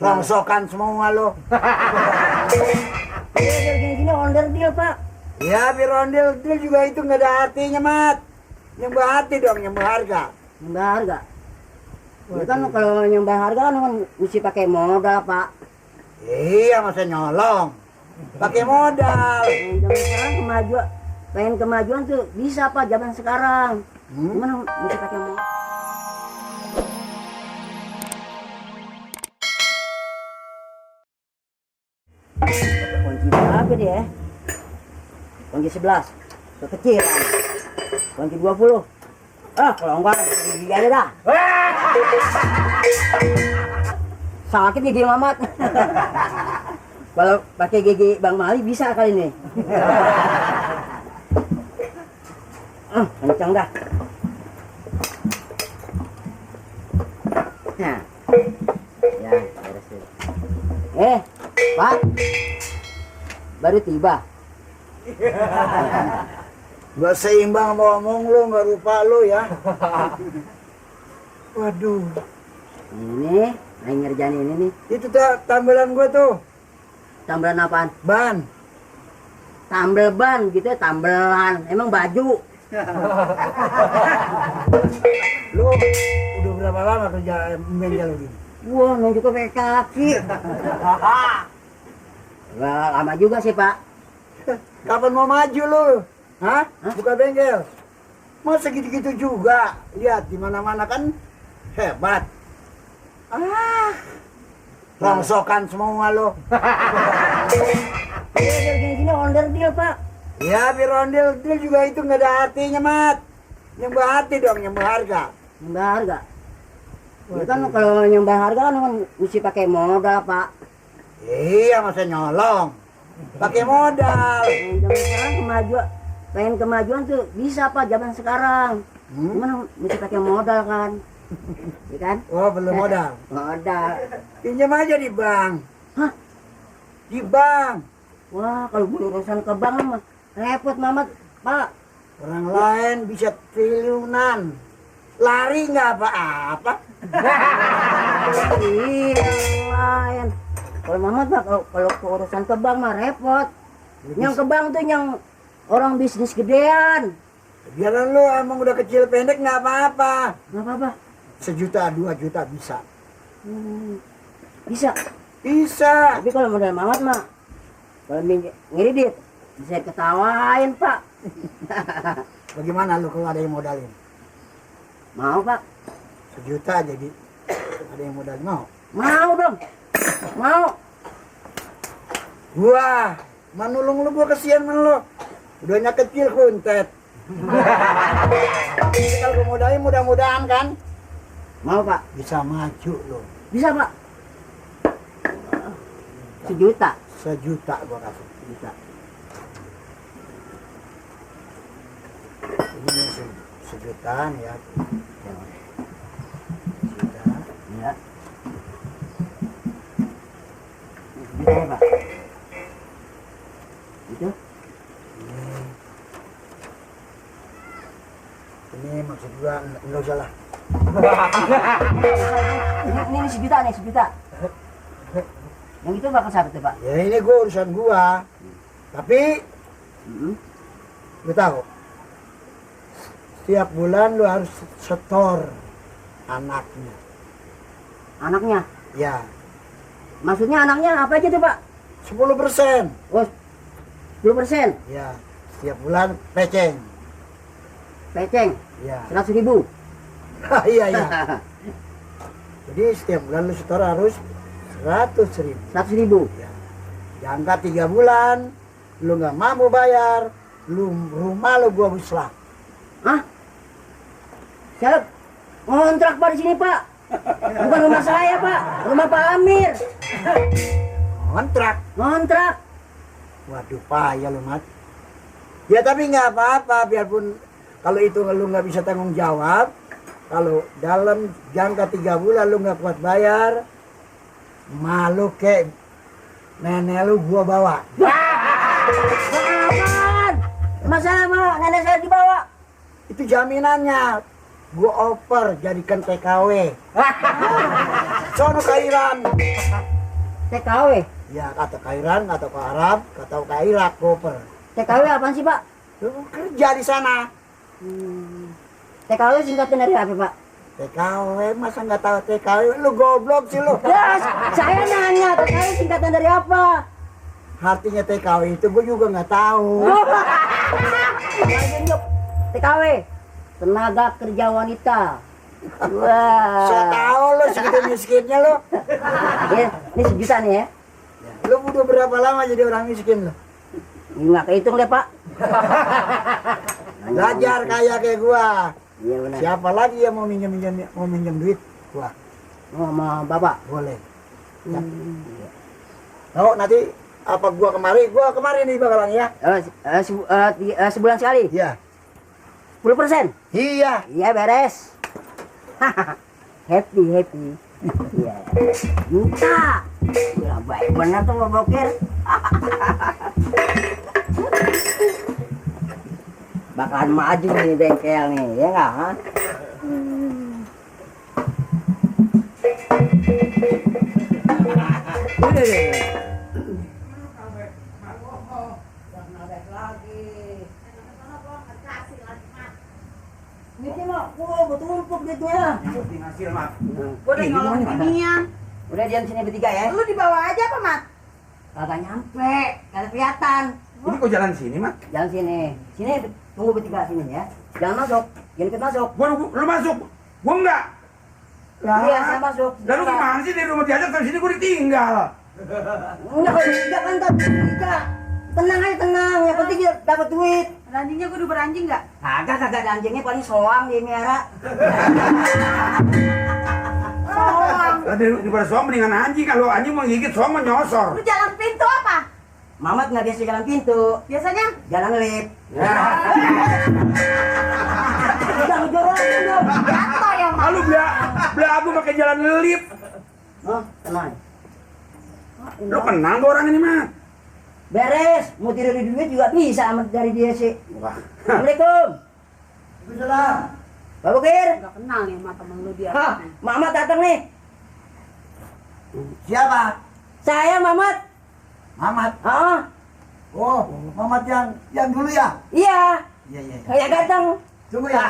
Rongsokan semua lo. Biar gini-gini onder deal, Pak. Ya, biar ondel deal juga itu nggak ada artinya, Mat. Nyembah hati dong, nyembah harga. Nyembah harga. Ya kan kalau nyembah harga kan mesti pakai modal, Pak. Iya, masa nyolong. Pakai modal. Zaman sekarang kemajuan, pengen kemajuan tuh bisa, Pak, zaman sekarang. Gimana mesti pakai modal? Kunci berapa dia? Kunci 11. Kekecilan. Kunci 20. Kalau enggak gigi aja dah. Sakit gigi Mamat. Kalau pakai gigi Bang Mali bisa kali ini. Kencang dah. Nah. Ya, beres. Pak. Baru tiba. Gak seimbang ngomong lu, nggak rupa lu ya. Waduh. Ini, aing ngerjain ini nih. Itu tambelan gua tuh. Tambelan apaan? Ban. Tambel ban gitu ya, tambelan. Emang baju. Lu udah berapa lama kerja bengkel lagi? Wah, nunjuk ke pakai kaki. Gak lama juga sih, Pak. Kapan mau maju lu? Hah? Buka bengkel. Masa gitu-gitu juga? Lihat di mana-mana kan hebat. Rongsokan semua lo. Biar gini-gini onder deal, Pak. Ya, biar ondel deal juga itu nggak ada artinya, Mat. Nyembah hati dong, nyembah harga. Nyembah harga. Ya kan kalau nyembah harga kan mesti pakai modal, Pak. Iya, masa nyolong. Pakai modal. Zaman sekarang kemajuan, pengen kemajuan tuh bisa, Pak, zaman sekarang. Gimana mesti pakai modal kan? Ya kan? Oh, belum modal. Modal. Pinjam aja di bank. Hah? Di bank. Wah, kalau berurusan ke bank mah repot Mamat, Pak. Orang lain bisa triliunan. Lari nggak apa-apa. Iya, lain. Kalau Mamat mah kalau urusan ke bank mah repot. Yang ke bank tuh yang orang bisnis gedean. Biaran lu emang udah kecil pendek nggak apa-apa. Nggak apa-apa. 1 juta, 2 juta bisa. Bisa. Bisa. Tapi kalau modal Mamat mah kalau ngiridit bisa ketawain, Pak. Bagaimana lu kalau ada yang modalin? Mau, Pak? 1 juta jadi ada yang modal mau? Mau dong. Mau. Gua manulung lu, gua kesian sama lu. Udahnya kecil kuntet. Tapi kalau gua modalin mudah-mudahan kan Mau, Pak? bisa maju lu. Bisa, Pak. 1 juta. 1 juta gua kasih. 1 juta. Ini sejutaan ya. 1 juta. Ya. 1 juta ya, Pak? Itu? Ini maksud gua enggak usah lah. Ini 1 juta nih, 1 juta. Yang itu bakal siapa tuh, Pak? Ya ini gua urusan gua. Tapi lu tahu, setiap bulan lu harus setor anaknya. Anaknya? Ya, Maksudnya anaknya apa aja tuh, Pak? 10%. Oh, 10%. Ya, setiap bulan peceng. Peceng. Ya. 100.000. Iya, iya. Jadi setiap bulan lu setor harus 100.000. 100.000. Ya. Jangka 3 bulan, lu nggak mampu bayar, rumah lu gua muslah. Hah? Saya ngontrak, Pak, di sini, Pak. Bukan rumah saya, Pak. Rumah Pak Amir. Kontrak. Ngontrak. Waduh, payah lu, Mat. Ya tapi nggak apa-apa, biarpun kalau itu lu nggak bisa tanggung jawab, kalau dalam jangka 3 bulan lu nggak kuat bayar, malu kek nenek lu gua bawa. Apaan? Masa mah nenek saya dibawa? Itu jaminannya. Gua oper jadikan TKW. sono ke Iran. TKW. Ya kata ke Iran, kata ke Arab, kata ke Irak, koper. TKW apaan sih, Pak? Lu kerja di sana. TKW singkatan dari apa, Pak? TKW, masa nggak tahu TKW? Lu goblok sih lu. Ya, saya nanya, TKW singkatan dari apa? Artinya TKW itu gue juga nggak tahu. TKW, tenaga kerja wanita. Wah. Saya tahu lu segitu miskinnya lu. Ya, ini sejuta nih ya. Lu udah berapa lama jadi orang miskin lu? Nggak kehitung deh, Pak. Belajar kaya kayak gua. Iya benar. Siapa lagi yang mau minjem duit? Gua. Oh, sama Bapak. Boleh. Ya. Oh, nanti apa gua kemari nih bakalan ya. Sebulan sekali. Iya. 10%. Iya. Iya beres. happy. Iya. Minta. Ya baik benar tuh ngebokir. Bakalan maju nih bengkel nih, ya nggak? Ha? Duitnya mah, betul umpuk duitnya. Hasil, Mat. Gua udah nolong ginian. Udah diam sini bertiga ya. Lu di bawah aja apa, Mat? Kagak nyampe, kagak kelihatan. Ini kok jalan sini, Mat? Jangan sini, sini tunggu bertiga sini ya. Jangan masuk, jangan ikut masuk. Lu masuk. Gua enggak. Iya, saya masuk. Lalu gimana sih dari rumah diajak dari sini gua ditinggal. Enggak, bertiga kan tak bertiga. Tenang aja, tenang. Yang penting kita dapat duit. Anjingnya gua udah beranjing nggak? Kagak ada anjingnya paling soang di miara. Soang. Lah daripada soang mendingan anjing. Kalau anjing mau gigit soang mah nyosor. Lu jalan pintu apa? Mamat nggak biasa jalan pintu, Biasanya? jalan lift. Udah ngejorok dong. Jatuh ya, Mat. Lalu belagu pakai jalan lift. Oh, tenang. Lu kenal gak orang ini, Mat? Beres, mau tidur di duit juga bisa amat dari dia sih. Wah. Assalamualaikum. Waalaikumsalam. Pak Bukir. Udah kenal nih sama temen lu dia. Hah, Mamat datang nih. Siapa? Saya Mamat. Mamat. Ah, Oh, Mamat yang dulu ya? iya. Iya. Kayak datang. Tunggu ya.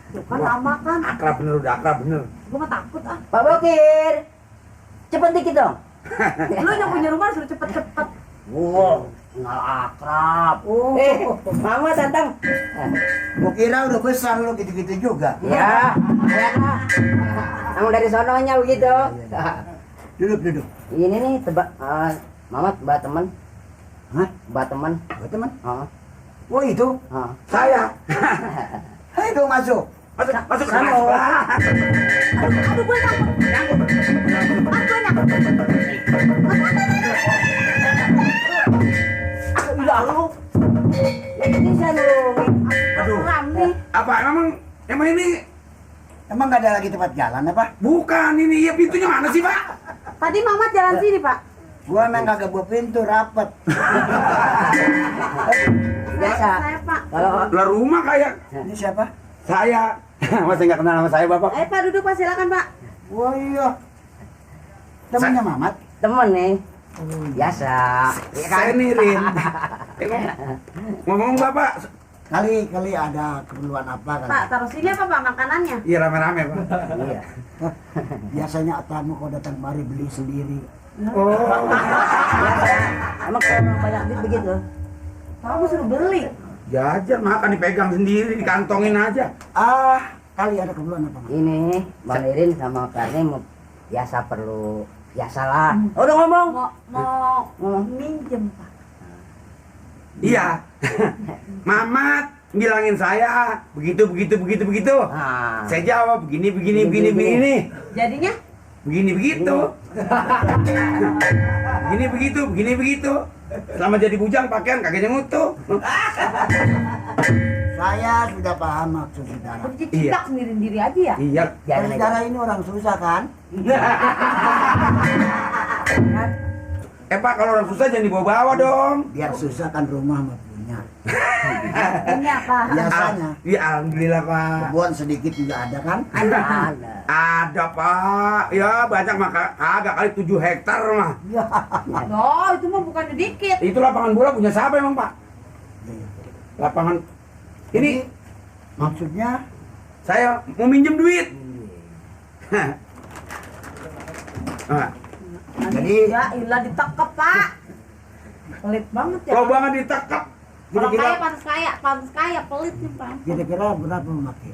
Tuh kan lama kan. Akrab bener, udah akrab bener. Gua mah takut ah. Pak Bukir. Cepet dikit dong. Lu yang punya rumah suruh cepet-cepet. Wow, kenal akrab. Mamat datang. Gua kira udah besar lu gitu-gitu juga. Ya, ya Kak. Emang dari sononya begitu. Duduk. Ini nih tebak Mamat mbak teman. Hah? Mbak teman. Oh, teman. Ah, Oh, itu. ah. Saya. Hai, dong masuk. Masuk. Sama. Aduh, gua takut. Ah, gua takut. Iya lu. Ini saya lu. Aduh. Ram nih. Apa emang ini Emang gak ada lagi tempat jalan apa? bukan ini ya pintunya mana sih, Pak? Tadi Mamat jalan sini, Pak. Gua emang kagak buat pintu rapet. Biasa. Saya, Pak. Kalau Lah rumah kayak Ini siapa? saya. Masa nggak kenal sama saya, Bapak? Pak duduk, Pak, silakan, Pak. Oh iya. Temennya Mamat. temen nih. Biasa. Ya kan? Saya nirin. Ngomong Bapak. Kali ada keperluan apa kali? Pak, taruh sini apa, Pak, makanannya? Iya rame-rame, Pak. Iya. Biasanya tamu kalau datang mari beli sendiri. Oh. Emang kalau orang banyak duit begitu. Kamu suruh beli. Jajan makan dipegang sendiri, dikantongin aja. Kali ada keperluan apa? Mak? Ini Bang Irin sama Karni mau biasa perlu biasalah. Udah ngomong. Mau minjem, Pak. Iya. Mamat bilangin saya begitu. Nah, Saya jawab begini. Jadinya? Begini begitu. Begini begitu. Selama jadi bujang pakaian kakeknya mutu. Saya sudah paham maksud saudara. Bercicak sendiri-sendiri aja ya? Iya. jangan Saudara ini orang susah kan? Pak kalau orang susah jangan dibawa-bawa dong. Biar susah kan rumah mah punya. Ini apa? Biasanya Ya alhamdulillah pak. kebun sedikit juga ada kan? Ada. Ada pak. Ya banyak mah agak kali 7 hektar mah. Oh, itu mah bukan dikit. Itu lapangan bola punya siapa emang pak? Lapangan ini Jadi, maksudnya saya mau minjem duit. Nah, Jadi- ya ilah ditekep pak. Pelit banget ya. kalau banget ditekap. Orang kira-kira pantas kaya, pelit nih pak. kira-kira berapa memakai?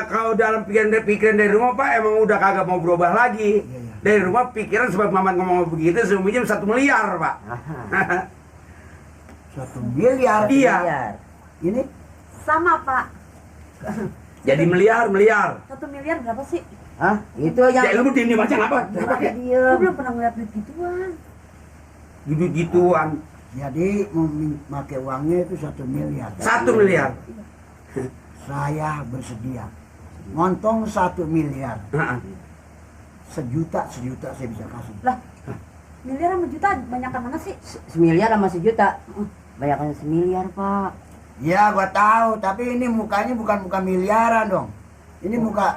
Kalau dalam pikiran dari rumah pak emang udah kagak mau berubah lagi. Iya, iya. Dari rumah pikiran sebab Mamat ngomong begitu saya minjem 1 miliar pak. 1 miliar. Iya. Ini Sama pak. Jadi miliar. 1 miliar berapa sih? Hah? Itu Ya yang lu diem aja ngapa? pakai Gue diem. belum pernah ngeliat duit gituan. Gitu-gituan. jadi memakai uangnya itu 1 miliar. 1 miliar. Saya bersedia. Ngontong 1 miliar. Sejuta saya bisa kasih. Lah, miliar sama juta banyakan mana sih? Semiliar sama sejuta. Banyakan semiliar, Pak. Ya gua tahu, tapi ini mukanya bukan muka miliaran dong. Ini muka